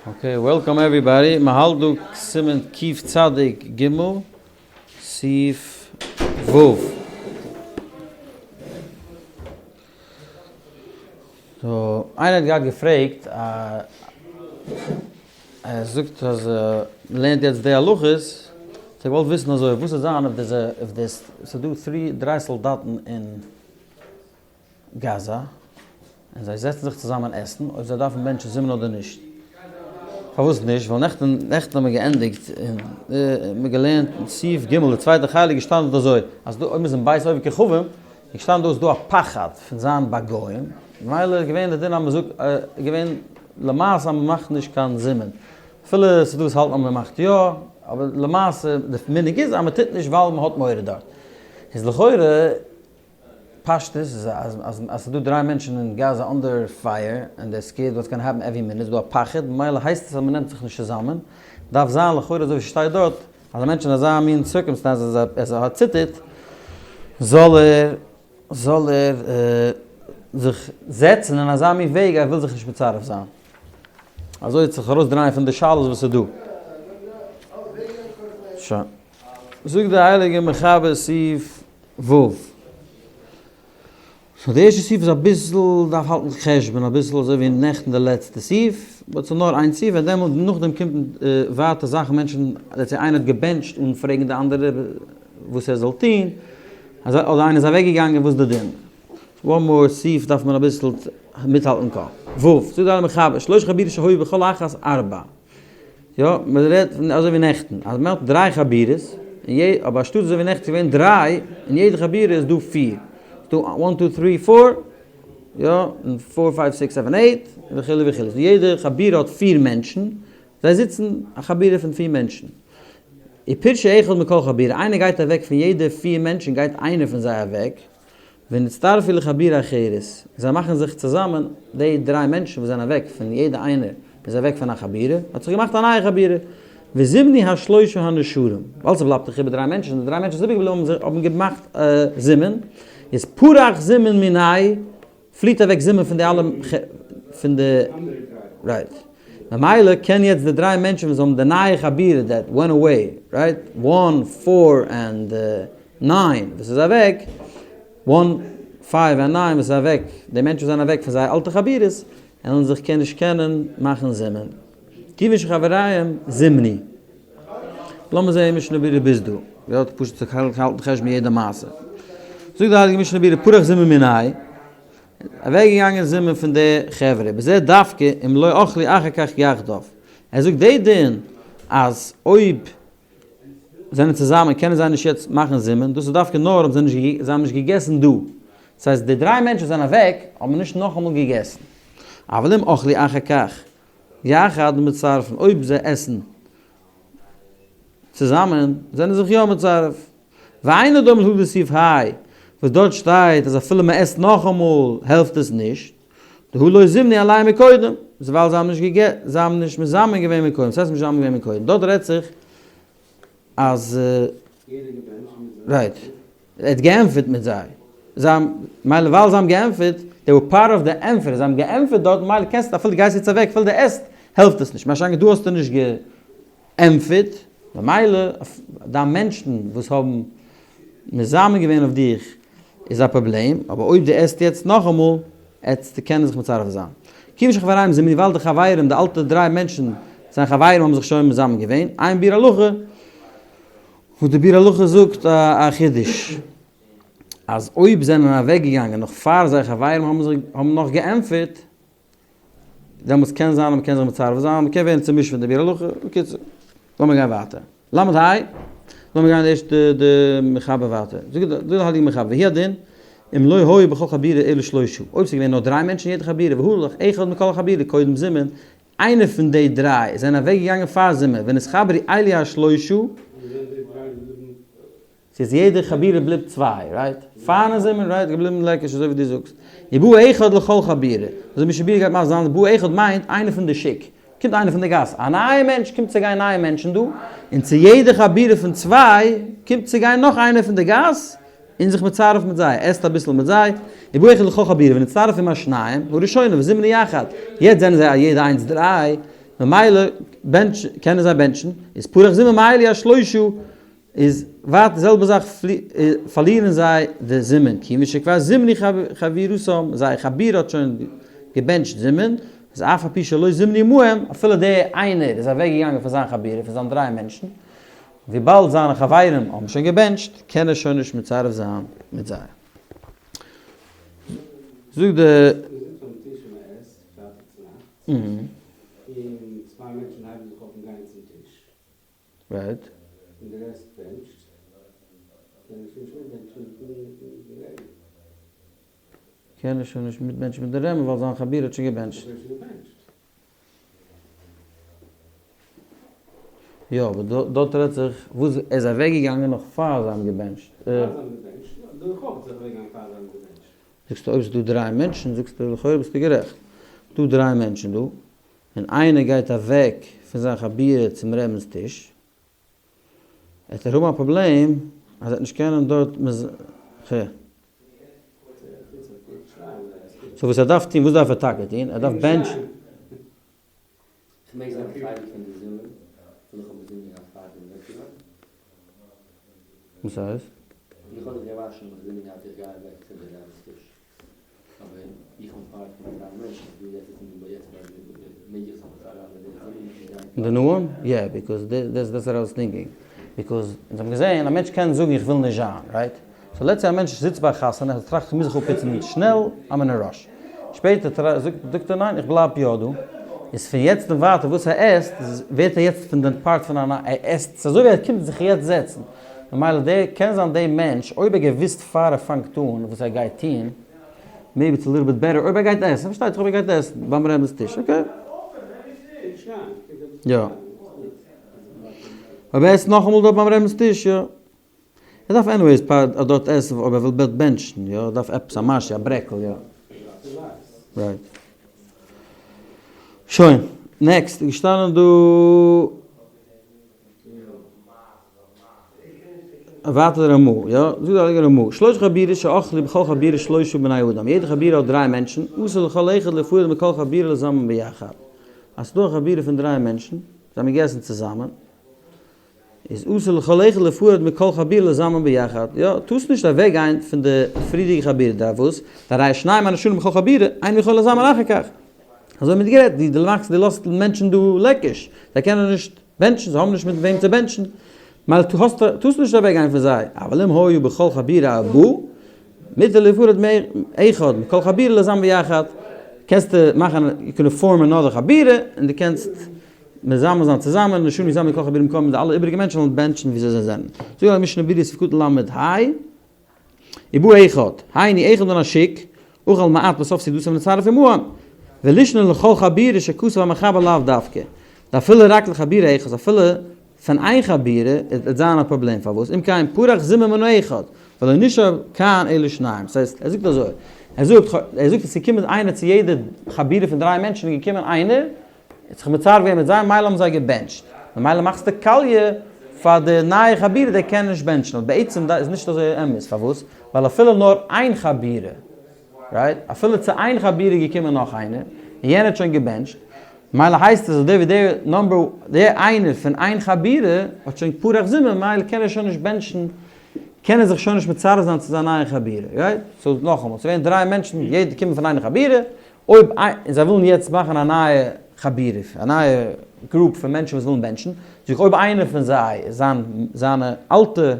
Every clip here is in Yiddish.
Okay, welcome everybody. מ'האלט דא סימן קוף צדיק ג' סעיף ו'. So, איינער האט געהאט געפרעגט, ער זאגט אז מ'לערנט יעצט די הלכות, האט ער געוואלט וויסן אזוי, וואס וועט זיין אויב דער'ס, ס'דא דריי סאלדאטן אין גאזא, און זיי זעצן זיך צוזאמען עסן, אויב זיי דארפן בענטשן זימון אדער נישט. פארוואס נישט? ווייל נעכטן נעכטן האבן מיר געענדיגט און מיר געלערנט אין סעיף ג' די צווייטע חלק געשטאנען דארט אזוי, אז דא אויב מ'איז אין בית עובד כוכבים, איז געשטאנען דא איז דא א פחד פון זיין ביי גוים, ממילא איז געווען די דין אז מ'זאגט איז געווען למעשה אז מ'מאכט נישט קיין זימון. אפילו ס'איז דא וואס האלטן אז מ'מאכט יא, אבער למעשה די מנהג איז אז מ'טוט נישט ווייל מ'האט מורא דארט. איז לכאורה. פשטות איז אז אז אז ס'דא דריי מענטשן אין גאזא under fire and they're scared what's gonna happen every minute איז דא א פחד ממילא הייסט עס אז מ'נעמט זיך נישט צוזאמען דארף זיין לכאורה אזוי ווי ס'שטייט דארט אז א מענטש אין אזא מין circumstance אז אז ער ציטערט זאל ער זאל ער זיך זעצן אין אזא מין וועג אז ער וויל זיך נישט מצרף זיין אזוי וועט זיך ארויסדרייען פון די שאלות וואס איז דא. שוין. זאגט די הייליגע מחבר סעיף ו'. So די ערשטע סעיף איז אביסל דארף האלטן חשבון אביסל אזוי ווי נעכטן די לעצטע סעיף, but ס'איז נאר איין סעיף און דעמאלט נאכדעם קומט ווייטער זאכן מענטשן let's say איינער האט געבענטשט אן פרעגן די אנדערע וואס ער זאל טון, אדער איינער איז אוועק געגאנגען וואס די דין. One more סעיף דארף מען אביסל מיטהאלטן קאפ. ו'. זאגט די מחבר, שלוש חבורות שהיו בכל אחת ארבע. יא, מען רעדט פון אזוי ווי נעכטן, אז מען האט דריי חבורות, און יע, אבער אנשטאט אזוי ווי נעכטן איז געווען דריי, אין יעדע חבורה איז דא פיר, ס'דא one two three four, יא, און four five six seven eight, וכו' וכו', so יעדע חבורה האט פיר מענטשן, זיי זיצן א חבורה פון פיר מענטשן. ופירשו אחד מכל חבורה, איינער גייט אוועק פון יעדע פיר מענטשן גייט איינער פון זיי אוועק, ונצטרפו לחבורה אחרת, זיי מאכן זיך צוזאמען, די דריי מענטשן וואס זענען אוועק פון יעדע איינער איז אוועק פון א חבורה, האט זיך געמאכט א נייע חבורה, וזימנו השלושה הנשארים, ווייל ס'בלייבט דאך איבער דריי מענטשן, די דריי מענטשן וואס איבער געבליבן האבן האבן געמאכט זימון, איז פרח זימון מינייהו, פליט אוועק זימון פון די אלע פון די right, ממילא קען יעצט די דריי מענטשן וואס האבן די נייע חבורה that went away, right, one, four and nine וואס איז אוועק, one, five and nine וואס איז אוועק, די מענטשן וואס זענען אוועק פון זייער אלטע חבורות, וועלן זיך קען נישט קענען מאכן זימון. כיוון שחבריהם זימנו. לאמיר זעהן משנה ברורה ביז דא. יא, פשוט צו האלטן חשבון יעדע מעשה. זאגט די הייליגע משנה ברורה פרח זימון מינייהו, אוועק געגאנגען זימון פון די חברה, בזה דווקא אם לא אכלו אחר כך יחדיו. ער זאגט די דין אז אויב זענען צוזאמען קענען זיי נישט יעצט מאכן זימון, דאס איז דווקא נאר אויב זיי האבן נישט געגעסן דא. דאס הייסט די דריי מענטשן זענען אוועק האבן נישט נאכאמאל געגעסן. אבל אם אכלו אחר כך יחד מצטרפין, אויב זיי עסן צוזאמען זענען זיך יא מצרף. ואינו דומה להא דסעיף ה' וואס דארט שטייט אז אפילו מען עסט נאכאמאל העלפט עס נישט, דהא לא זימנו עליה מקודם, איז ווייל זיי האבן נישט געגע זיי האבן נישט מזמן געווען מקודם, ס'הייסט נישט מזמן געווען מקודם, דארט רעדט זיך אז right, ער האט געענטפערט מיט זיי, זיי האבן, מילא ווייל זיי האבן געענטפערט, they were part of the ענטפער, זיי האבן געענטפערט דארט, מילא קענסטו אפילו דו גייסט יעצט אוועק אפילו דו עסט, העלפט עס נישט, מה שאין כן דא האסטו נישט געענטפערט, ממילא דיין מענטשן וואס האבן מזמן געווען אויף דיך איז א פראבלעם, אבער אויב דו עסט יעצט נאכאמאל, עטסטו קענען זיך מצרף זיין. כיוון שחבריהם זימנו ווייל די חברים, די אלטע דריי מענטשן, זיין חברים האבן זיך שוין מזמן געווען, עיין ביאור הלכה, וואס די ביאור הלכה זאגט א חידוש, אז אויב זענען אוועק געגאנגען נאך פאר זייער חברים האבן זיך האבן נאך געענטפערט, דעמאלטס קען זיין אז מ'קען זיך מצרף זיין, מ'קען ווערן צומישט פון די ביאור הלכה, בקיצור, לאמיר גיין ווייטער. ל' ה', לאמיר גיין ערשט די מחבר ווייטער. זאגט די הייליגע מחבר, והוא הדין, אם לא היו בכל חבורה אלא שלושה, אויב ס'איז געווען נאר דריי מענטשן אין יעדע חבורה, והלך אחד מכל החבורה קודם זימון, איינער פון די דריי זענען אוועק געגאנגען פאר זימון, ונתחברו אלו השלושה, ס'איז יעדע חבורה בליבט צוויי, right? פארן זימון, right? געבליבן לעקיש אזוי ווי דו זאגסט. ובא אחד לכל חבורה. אזוי משנה ברורה גייט מסביר זיין, בא אחד מיינט איינער פון די שוק. קומט איינער פון די גאס, א נייע מענטש, קומט צו גיין נייע מענטשן דא, און צו יעדע חבורה פון צוויי קומט צו גיין נאך איינער פון די גאס, און זיך מצרף מיט זיי, עסט אביסל מיט זיי, ובא אחד לכל חבורה, ונצטרף עם השניים, הראשונים, וזימנו יחד. יעצט זענען זיי א יעדע איינס דריי. ממילא בענטש קענען זיי בענטשן, איז פרח זימון מאלו השלושה איז ווייטער די זעלבע זאך פארלירן זיי די זימון, כיוון שכבר זימנו חבורתם, זייער חבורה האט שוין געבענטשט זימון, איז אף על פי שלא זימנו עמהם, אפילו דער איינער איז אוועק געגאנגען פון זיין חבורה, פון זיין דריי מענטשן, וויבאלד זיינע חברים האבן שוין געבענטשט, קען ער שוין נישט מצרף זיין מיט זיי. זאגט די. Right. קען ער שוין נישט מיטבענטשן מיט די רמ א ווייל זיין חבורה האט שוין געבענטשט. יא אבער דארט רעדט זיך וואס ער איז אוועק געגאנגען נאך פאר זיי האבן געבענטשט. זאגסטו אויב ס'איז דא דריי מענטשן זאגסטו לכאורה ביסטו גערעכט. דא דריי מענטשן דא און איינער גייט אוועק פון זיין חבורה צום רבינ'ס טיש, וועט ער האבן א פראבלעם אז ער וועט נישט קענען דארט מז ח. So וואס ער דארף טון, וואס דארף ער טאקע טון? ער דארף בענטשן. וואס הייסט? די new one? Yeah, because that's what I was thinking. Because אונז האבן געזען א מענטש קען זאגן איך וויל נישט זיין, right? So let's say א מענטש זיצט ביי א חתונה, ער טראכט איך מוז זיך אפפוצן שנעל, I'm in a rush. שפעטער זאגט ער ניין איך בלייב יא דא. איז פון יעצט און ווייטער וואס ער עסט, ווערט ער יעצט פון די part פון א נייע, ער עסט, ס'איז אזוי ווי ער קומט זיך יעצט זעצן. ממילא דער, קען זיין דער מענטש, אויב ער געוויסט פאר ער פאנגט אן וואס ער גייט טון, maybe it's a little bit better אויב ער גייט עסן, פארשטייט זיך אויב ער גייט עסן ביים רבינ'ס טיש, okay. יא. אויב ער עסט נאכאמאל דארט ביים רבינ'ס טיש, יא. ער דארף anyways פאר דארט עסן אויב ער וויל דארט בענטשן, יא, ער דארף עפעס א משהו, א ברעקל, יא. Right. שוין, next, איז געשטאנען דא. ווייטער די רמא, יא? זאגט די הייליגע רמא, שלש חבורות שאכלו בכל חבורה שלושה בני אדם, יעדע חבורה האט דריי מענטשן, אסור לכל אחד להפרד מכל חבורה לזמן ביחד. אז ס'דא א חבורה פון דריי מענטשן, זיי האבן געגעסן צוזאמען, איז אסור לכל אחד להפרד מכל חבורה לזמן ביחד, יא, טארסט נישט אוועק גיין פון די פריערדיגע חבורה, דארף וואס? דהרי שניים הנשארים בכל חבורה, אין יכול לזמן אחר כך. אזוי האבן מיר גערעדט, דו מאכסט, דו לאזט מענטשן דא לעקיש, זיי קענען נישט בענטשן, זיי האבן נישט מיט וועם צו בענטשן, מילא האסט, טארסט נישט אוועק גיין פון זיי, אבל אם היו בכל חבורה ארבעה, מותר להפרד מאחד מכל חבורה לזמן ביחד, קענסטו מאכן, you can form another חבורה, און דו קענסט מזמן זיין צוזאמען, און שוין יזמנו כל חבורה במקום, די אלע איבעריגע מענטשן זאלן בענטשן ווי זיי זענען. זאגט די משנה ברורה סעיף קטן ל"ה. ובא אחד, היינו אחד מן השוק, אכל מעט בסוף סעודתם ונצטרף עמהם, ולישנא לכל חבורה שכתב המחבר לאו דווקא, דאפילו רק לחבורה אחת, אפילו פון איין חבורה וועט זיין א פראבלעם, פארוואס? אם כן פרח זימון מנה אחד, ולא נשאר כאן אלא שניים, ס'הייסט, ער זאגט אזוי, ער זאגט, ער זאגט עס איז געקומען איינער צו יעדע חבורה פון דריי מענטשן איז געקומען איינער, האט זיך מצרף געווען מיט זיי, מילא האבן זיי געבענטשט. ממילא מאכסטו קאליע פאר די נייע חבורה, די קענען נישט בענטשן. אבער בעצם איז נישט אזוי אמת, פארוואס? ווייל אפילו נאר איין חבורה, right? אפילו צו איין חבורה איז געקומען נאך איינער, און יענער האט שוין געבענטשט, מילא הייסט עס אזוי ווי דער number, דער איינער פון איין חבורה האט שוין פרח זימון, מילא קען ער שוין נישט בענטשן, קען ער זיך שוין נישט מצרף זיין צו זיין נייע חבורה, right? So נאכאמאל, ס'ווערן דריי מענטשן, יעדער קומען פון איין חבורה, אויב און זיי ווילן יעצט מאכן א נייע חבורה, א נייע group פון מענטשן וואס ווילן בענטשן, זאג איך אויב איינער פון זיי, זיין זיינע אלטע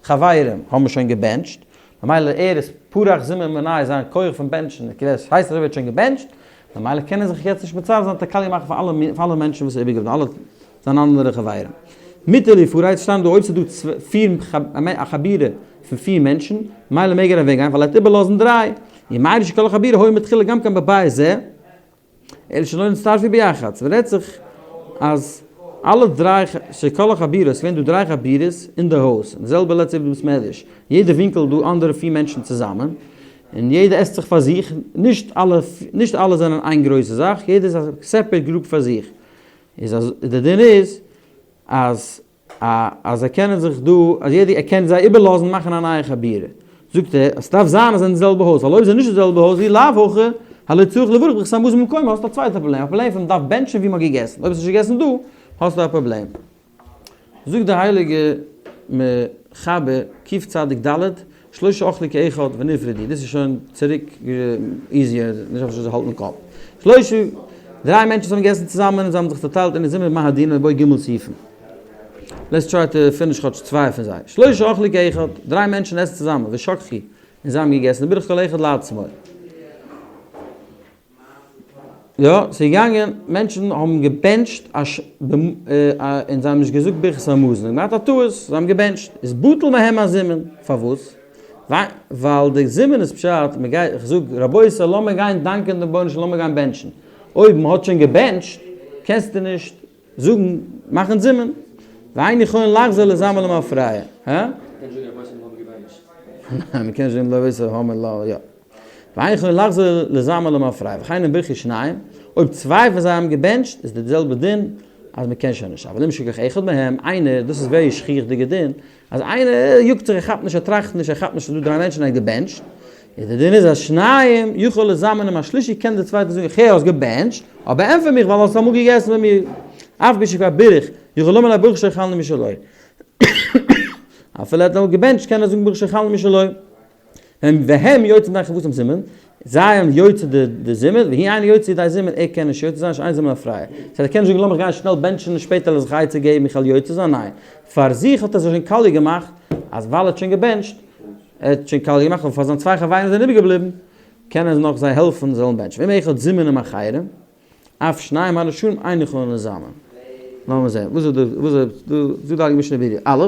חברים האבן שוין געבענטשט, ממילא ער איז פרח זימון מיניה זיין כח פון בענטשן, עס הייסט אז ער ווערט שוין געבענטשט, ממילא קען ער זיך יעצט נישט מצרף זיין קאליע מאכן פאר אלע פאר אלע מענטשן וואס איז איבערגעבליבן, אלע זיינע אנדערע חברים. מותר להפרד שטייט דא אויב ס'איז דא פיר א חבורה פון פיר מענטשן, ממילא מעג ער אוועקגיין ווייל ער האט איבערלאזן דריי. ומאי שכל החבורה היו מתחילה גם כן בבית זה, אלא שלא נצטרפו ביחד, ס'רעדט זיך אז אלע דריי שכל החבורה, ס'געווען דא דריי חבורות אין די הויז, אין די זעלבע לעצטע בית מדרש, יעדע ווינקל איז דא אנדערע פיר מענטשן צוזאמען, און יעדער עסט זיך פאר זיך, נישט אלע נישט אלע זענען איין גרויסע זאך, יעדער איז א separate group פאר זיך, איז אז די דין איז אז אז זיי קענען זיך דא, אז יעדער ער קען זיי איבערלאזן מאכן א נייע חבורה. זאגט ער, אז ס'דארף זיין אז זיי זענען די זעלבע הויז, ווייל אויב זיי זענען נישט די זעלבע הויז, אי לאו הכי. הלא צריך לברך ברכת המזון במקומו, האסטו א צווייטע פראבלעם, א פראבלעם פון מ'דארף בענטשן ווי מ'האט געגעסן, אויב האסט נישט געגעסן דא, האסטו א פראבלעם. זאגט די הייליגע מחבר קוף צדיק ד', שלושה אכלו כאחד ונפרדו, דאס איז שוין צוריק easier, נישט דארף נישט האלטן קאפ. שלושה, דריי מענטשן האבן געגעסן צוזאמען און זיי האבן זיך צוטיילט אין די זומער מה הדין ובו ג' סעיפים. Let's try to finish כאטש צוויי פון זיי. שלושה אכלו כאחד, דריי מענטשן עסן צוזאמען, ושכחו, און זיי האבן געגעסן, ובירך כל אחד לעצמו. יא, ס'איז געגאנגען, מענטשן האבן געבענטשט א ש ב און זיי האבן נישט געזאגט ברכת המזון, זיי האבן געהאט א טעות, זיי האבן געבענטשט, איז בטל מהם הזימון, פארוואס? ווייל די זימון איז פשט, מען גייט, איך זאג, רבותי לאמיר גיין דאנקען דעם רבונו של עולם, לאמיר גיין בענטשן, אויב מען האט שוין געבענטשט, קענסטו נישט זאגן, מאכן זימון, ואין יכולין לחזור לזמן למפרע, הא? מ'קען נישט זאגן רבותי מיר האבן געבענטשט. ניין, מ'קען נישט זאגן רבותי האמיר לא, יא. ואין יכולין לחזור לזמן למפרע, וכן אם ברכו שניים, אויב צוויי פון זיי האבן געבענטשט, איז די זעלבע דין אז מ'קען שוין נישט, אבל אם שכח אחד מהם, איינער, דאס איז very שכיח'דיגע דין, אז איינער יאגט זיך ער כאפט נישט ער טראכט נישט ער כאפט נישט אז דא דריי מענטשן ער האט געבענטשט, איז די דין איז אז שניים יכול לזמן עם השלישי קען די צווייטע זאגן איך הער האסט געבענטשט אבער ענטפער מיך ווייל האסט אמאל געגעסן ביי מיר אף על פי שכבר בירך יכול לומר לו ברוך שאכלנו משלו אפילו ער האט אמאל געבענטשט קען ער זאגן ברוך שאכלנו משלו. והם יוצאים ידי חובתם זימון, זיי האבן יוצא די זימון, והוא אינו יוצא ידי זימון, ער קען נישט יוצא זיין, שאין זימון למפרע. ס'הייסט ער קען נישט זאגן לאמיך גיין שנעל בענטשן און שפעטער וועל איך זיך עצה געבן איך וועל יוצא זיין, ניין, פאר זיך האט ער זיך שוין קאליע געמאכט, אז ווייל ער האט שוין געבענטשט, ער האט שוין קאליע געמאכט, אבער פאר זיין צוויי חברים זענען איבערגעבליבן, קען ער נאך זיי העלפן זיי זאלן בענטשן. ואם אחד זימן עם אחרים, אף שניים הראשונים אין יכולין לזמן. לאמיר זען, וואס איז דא, וואס איז דא, זאגט די הייליגע משנה ברורה, א',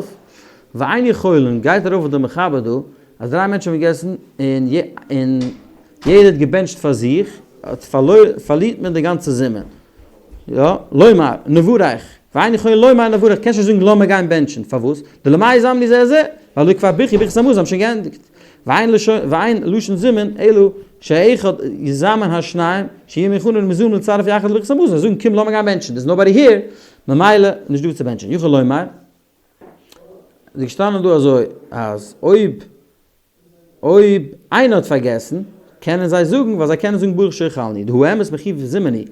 ואין יכולין, גייט ארויף אויף די מחבר דא, אז דריי מענטשן האבן געגעסן און און יעדער האט געבענטשט פאר זיך, פארלירט מען די גאנצע זימון. יא, לומר, נברך, ואין יכולין לומר נברך, קענסט נישט זאגן לאמיר גיין בענטשן, פארוואס? דלמאי יזמנו זה את זה, והלא כבר ברכו ברכת המזון, זיי האבן שוין געענדיגט. ואין לשון ואין לשון זימון אלא שאחד יזמן השניים שיהיו מוכנים למזומן לצרף יחד לברכת המזון, זיי זאגן קום לאמיר גיין בענטשן, there's nobody here, ממילא נישט דא צו בענטשן, יכול לומר, איז געשטאנען דא אזוי אז אויב אויב איינער האט פארגעסן קענען זיי זאגן ווייל זיי קענען זאגן ברוך שאכלני, דהא אמת מחיוב זימון הוא,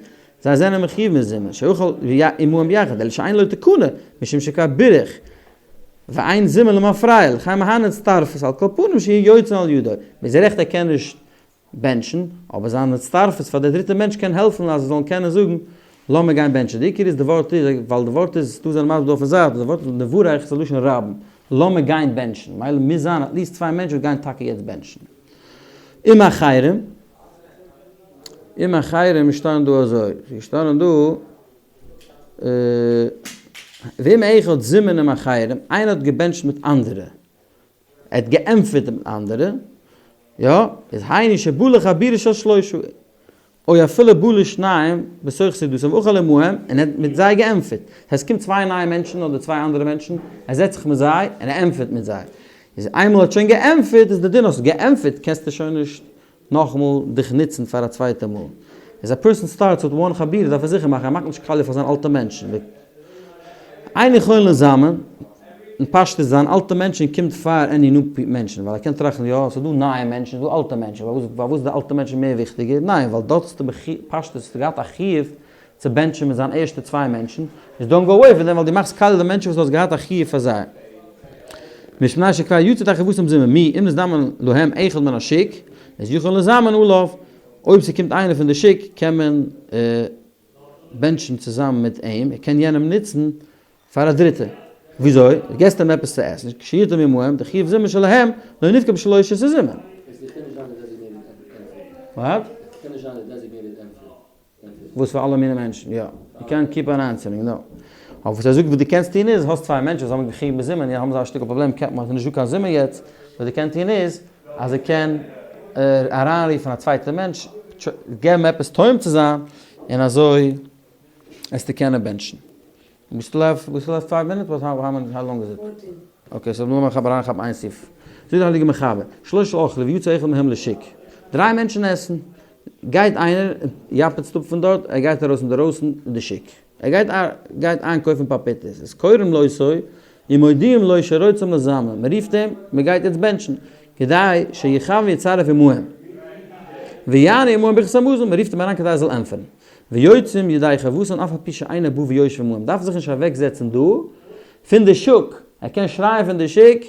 זיי זענען מחיוב מיט זימון, שאכל עמהם ביחד, אלא שאין לו תקנה, משום שכבר בירך. ואין זימון למפרע, לכן מהני הצטרפות על כל פנים שיהיו יוצאין על ידו. מ'איז רעכט ער קען נישט בענטשן, אבער זיין הצטרפות פאר דער דריטער מענטש קען העלפן אז זיי זאלן קענען זאגן לאמיר גיין בענטשן. די עיקר איז די ווארט איז, ווייל די ווארט איז, דא זענען מסביר דא אויפן זייט, די ווארט נברך איז א לשון רבים, לאמיר גיין בענטשן, מילא מוז זיין at least צוויי מענטשן וואס גייען טאקע יעצט בענטשן. עם אחרים, עם אחרים איז שטאנען דא אזוי, ס'איז געשטאנען דא, ואם אחד זימן עם אחרים, איינער האט געבענטשט מיט אנדערע, ער האט געענטפערט מיט אנדערע, יא, איז היינו שבא לחבורה של שלושה, או אפילו בא לשניים בתוך סעודתם ואכל עמהם, און ער האט מיט זיי געענטפערט. דאס הייסט עס קומט צוויי נייע מענטשן אדער צוויי אנדערע מענטשן, ער זעצט זיך מיט זיי און ער ענטפערט מיט זיי. איז איינמאל ער האט שוין געענטפערט איז די דין האסט געענטפערט קענסטו שוין נישט נאכאמאל דיך נוצן פאר א צווייטע מאל. אז א person starts with one חבורה דארף ער זיכער מאכן ער מאכט נישט קאליע פאר זיין אלטע מענטשן. אין יכולין לזמן, אין פשטות זיין אלטע מענטשן קומט פאר any new מענטשן ווייל ער קען טראכטן יא ס'איז דא נייע מענטשן ס'איז דא אלטע מענטשן פארוואס די אלטע מענטשן מער וויכטיגער ניין ווייל דארט האסטו פשטות האסטו געהאט א חיוב צו בענטשן מיט זיין ערשטע צוויי מענטשן, איז don't go away פון דעם ווייל דו מאכסט קאליע די מענטשן וואס דו האסט געהאט א חיוב פאר זיי. משפני שכבר יצא תחבותם זימן מי אם נזדמן להם אחד מן השוק, איז יכול לזמן עליו, אויב ס'קומט איינער פון די שוק קען מען בענטשן צוזאמען מיט אים, ער קען יענעם נוצן פאר א דריטע. וויאזוי? געסט אים עפעס צו עסן, כשירתו עמהם, די חיוב זימן שלהם, לא נפקע בשלושה ס'זימן. עס קען נישט זיין די designated ענטפער. What? עס קען נישט זיין די designated ענטפער. וואס פאר אלע מיני מענטשן, יא. יו קענט קיפ אן ענסערינג, נאו. אבער וואס ער זאגט וואס דו קענסט טון איז, האסט צוויי מענטשן וואס האבן געחיוב מזומן, יא האבן זיי א שטיקל פראבלעם, קען מען, נישט דא קיין זימן יעצט, וואס דו קענסט טון איז, אז ער קען אריינרופן א צווייטע מענטש, געבן עפעס טועם צו זיין, און אזוי וועסטו קענען בענטשן. We still have, we still have five minutes? What, how, how, how long is it? Okay, so לאמיר אריינכאפן איין סעיף. זאגט דער הייליגער מחבר, שלושה אכלו ויצא אחד מהם לשוק. דריי מענטשן עסן, גייט איינער, יאפעצט אפ פון דארט, ער גייט ארויס אינדערויסן אין די שוק. ער גייט גייט איינקויפן פאפיטעס. איז קוראים אותו ומודיעים לו שרוצים לזמן. מען רופט אים, מען גייט יעצט בענטשן. כדי שיכוון ויצרף עמהם. ויענה עמהם ברכת המזון, מען רופט אים אריין כדי ער זאל ענטפערן. ויוצאים ידי חובתן אף על פי שאינו בא ויושב עמהם, דארף זיך נישט אוועק זעצן דא פון די שוק, ער קען שרייען פון די שוק,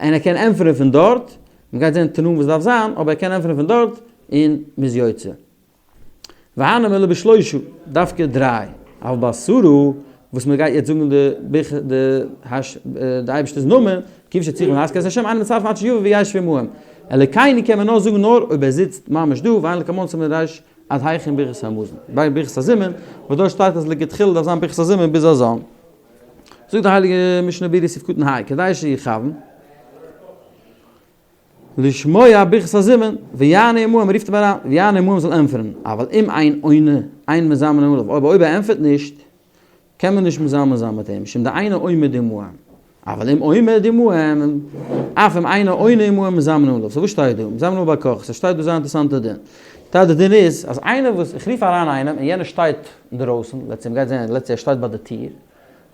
און ער קען ענטפערן פון דארט, מען גייט זען תנאים וואס דארף זיין, אבער ער קען ענטפערן פון דארט, און מען איז יוצא. והני מילי בשלושה, דווקא דריי, אבל בעשרה, וואס מען גייט יעצט זאגן די ברכ די הש די אייבערשטער'ס נאמען, כיוון שצריכים להזכיר את השם, אין מצרפין עד שיבוא וישבו עמהם. אלוקינו קען מען נאר זאגן נאר אויב ער זיצט ממש דא, ואין לקמן סימן ריש עד היכן ברכת המזון. ביי ברכת הזימון, וואס דארט שטייט אז לכתחילה דארף זיין ברכת הזימון ביז הזן. זאגט די הייליגע משנה ברורה סעיף קטן ה, כדי שיכוון. לשמוע ברכת הזימון, ויענה עמהם, מ'רופט אים אריין, ויענה עמהם זאל ענטפערן, אבל אם אין עונה, אין מזמנין עליו, אויב אויב ער ענטפערט נישט, קען מען נישט מזמן זיין מיט אים, משום דאינו עומד עמהם, אבל אם עומד עמהם, אף אם אינו עונה עמהם מזמנין עליו, so וואס שטייט דא? מזמנין עליו בעל כרחו, ס'שטייט דא זייער אינטערעסאנטע דין. טייל די דין איז, אז איינער וואס, איך רוף אריין איינעם און יענער שטייט אינדערויסן, let's say מ'גייט זען, let's say ער שטייט ביי די טיר,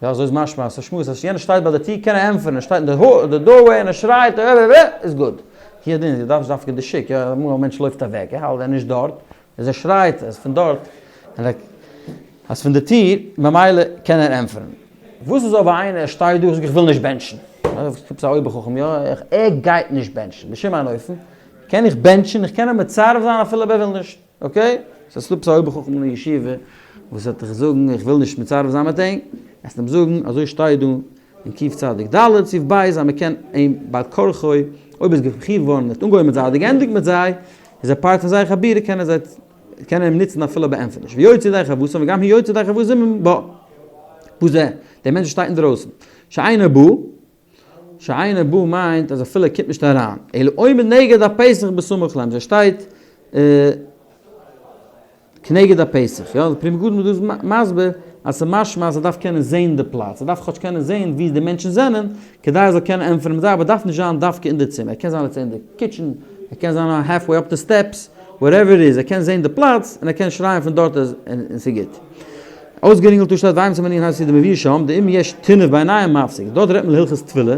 יא אזוי איז משמע אז ס'שמועס אז יענער שטייט ביי די טיר קען ער ענטפערן, ער שטייט אין די doorway און ער שרייט איז גוט. הוא הדין דו דארפסט דווקא די שוק, יא אמאל א מענטש לויפט אוועק ער האלט ער איז נישט דארט, איז ער שרייט אז פון דארט אז פון די טיר ממילא קען ער ענטפערן. וואס איז אויב איינער שטייט דא און זאגט איך וויל נישט בענטשן, עפעס א אויבער חכם יא ער גייט נישט בענטשן בשום אין אופן, קען איך בענטשן איך קען אים מצרף זיין אפילו אויב ער וויל נישט. okay? ס'איז דא עפעס א אויבער חכם אין ישיבה וואס וועט דיך זאגן איך וויל נישט מצרף זיין מיט אים, וועסט אים זאגן אזוי שטייט דא אין קוף צדיק ד' סעיף ב' אז מ'קען אים בעל כרחו, אויב איז געחיוב'ט געווארן און האט אנגעהויבן מיט זיי אדער געענדיגט מיט זיי, איז ער part פון זייער חבורה קען ער זיי קען ער אים נוצן אפילו אויב ער ענטפערט נישט. ויוצא ידי חובתן וגם הוא יוצא ידי חובת זימון בה. בזה, דער מענטש וואס שטייט אינדרויסן, שאינו בא, שאינו בא מיינט אז אפילו ער קומט נישט אריין, אלא עומד נגד הפתח בסמוך להם, ער שטייט כנגד הפתח, יא, די פרי מגדים איז דא מסביר אז ס'איז משמע אז ער דארף קענען זעהן די פלאץ, ער דארף כאטש קענען זעהן ווי די מענטשן זענען, כדי ער זאל קענען ענטפערן מיט זיי, אבער דארף נישט זיין דווקא אין די צימער, ער קען זיין אין די kitchen, ער קען זיין half way up the steps, whatever it is, ער קען זעהן די פלאץ און ער קען שרייען פון דארט און ס'איז גוט. אויסגערינגלט דא שטייט ואין מסמנין הייסט די מביא שם דאם יש טינוף בעיניים מפסיק דארט רעדט מען להלכות תפילה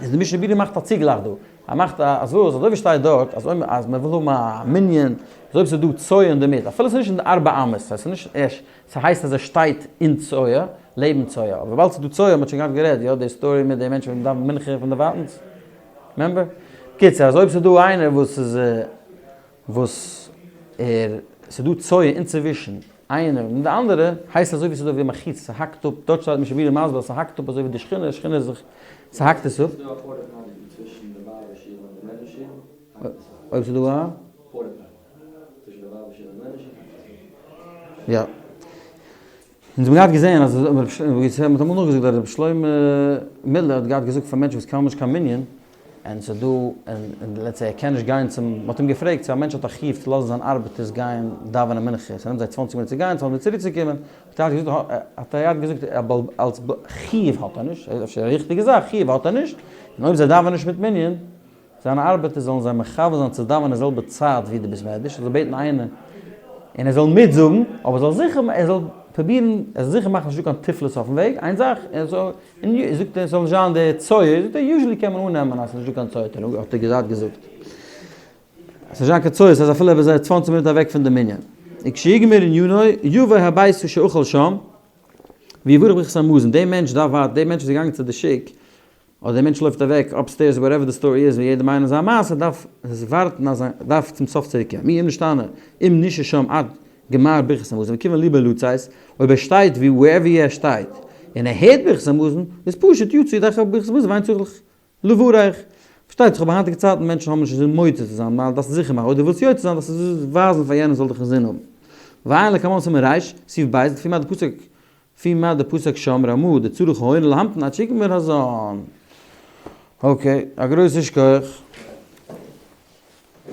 איז די משנה ברורה מאכט א צוגלייך דא ער מאכט א אז וואס אזוי ווי שטייט דארט אז אויב אז מען וויל האבן א מנין אז אויב ס'איז דא צואה אינדערמיט אפילו ס'איז נישט אין די ארבע אמות ס'הייסט ס'איז נישט ערשט ס'הייסט אז ער שטייט אין צואה לעבן צואה אבער וויבאלד ס'איז דא צואה מ'האט שוין געהאט גערעדט יא די story מיט די מענטשן וואס דאווענען מנחה פון דערווייטענס remember? בקיצור אז אויב ס'איז דא איינער וואס איז וואס ער, ס'איז דא צואה אינצווישן איינער און די אנדערע, הייסט אזוי ווי ס'איז דא ווי מחיצה, ס'האקט אפ, דארט שטייט משנה ברורה מסביר אז ס'האקט אפ אזוי ווי די שכינה, שכינה איז זיך, ס'האקט עס אפ. איז דא א porta potty צווישן די ווייבער שול און די מענער שול? אויב ס'איז דא א? porta potty צווישן די ווייבער שול און די מענער שול? יא. אונז האבן געהאט געזען אז מ'האט אמאל נאכגעזאגט אז רבי שלמה מילער האט געהאט געזאגט פאר מענטשן וואס קענען נישט קיין מנין, און ס'איז דא, און let's say ער קען נישט גיין צום, מ'האט אים געפרעגט צו א מענטש האט א חיוב צו לאזן זיין ארבעטערס גיין דאווענען מנחה, ס'נעמט זיי צוואנציג מינוט צו גיין, צוואנציג מינוט צוריק צו קומען, האט ער געזאגט, האט ער געהאט געזאגט אלס חיוב האט ער נישט, אפשר א ריכטיגע זאך, חיוב האט ער נישט, און אויב זיי דאווענען נישט מיט מנין, זיינע ארבעטער זאלן זיי מכוון זיין צו דאווענען די זעלבע צייט ווי די בית מדרש, ער זאל בעטן איינער און ער זאל מיטזאגן, אבער זאל זיכער ער זאל פרובירן ער זאל זיכער מאכן נישטא קיין תיפלות אויפן וועג, איין זאך, ער זאל, און זאגט ער ס'זאל נישט זיין די צואה, זאגט ער usually קען מען אננעמען אז ס'איז נישטא קיין צואה, האט ער געזאגט געזאגט אז ס'איז נישט קיין צואה, ס'איז אפילו אויב ער איז צוואנציג מינוט אוועק פון די מנין. וכשיגמור ענינו יבוא הביתה שאכל שם ויברך ברכת המזון, דער מענטש דארף ווארטן, דער מענטש איז געגאנגען צו די שוק, אדער דער מענטש לויפט אוועק upstairs whatever די story איז ווי יעדער מיינען זיין מעשה דארף עס ווארטן אז ער דארף צום סוף צוריק קומען מי אם נשתנה אם נשאר שם עד גמר ברכת המזון וכיוון ליבו לצאת אויב ער שטייט ווי wherever ער שטייט און ער הערט ברכת המזון איז פשוט יצא ידי ברכת המזון ואין צריך לברך פארשטייט זיך אבער היינטיגע צייטן מענטשן האבן נישט אינזין מוציא צו זיין ווייל דארפסט זיכער מאכן אויב דו ווילסט יוצא זיין דארפסטו ווייזן פאר יענעם זאל דיך אינזין האבן ועיין לקמן סימן ר' סעיף ב' לפי מה דפסק לפי מה דפסק שם רמא דצריך העונה להמתין עד שיגמר הזן. okay, א גרויסע שכוח.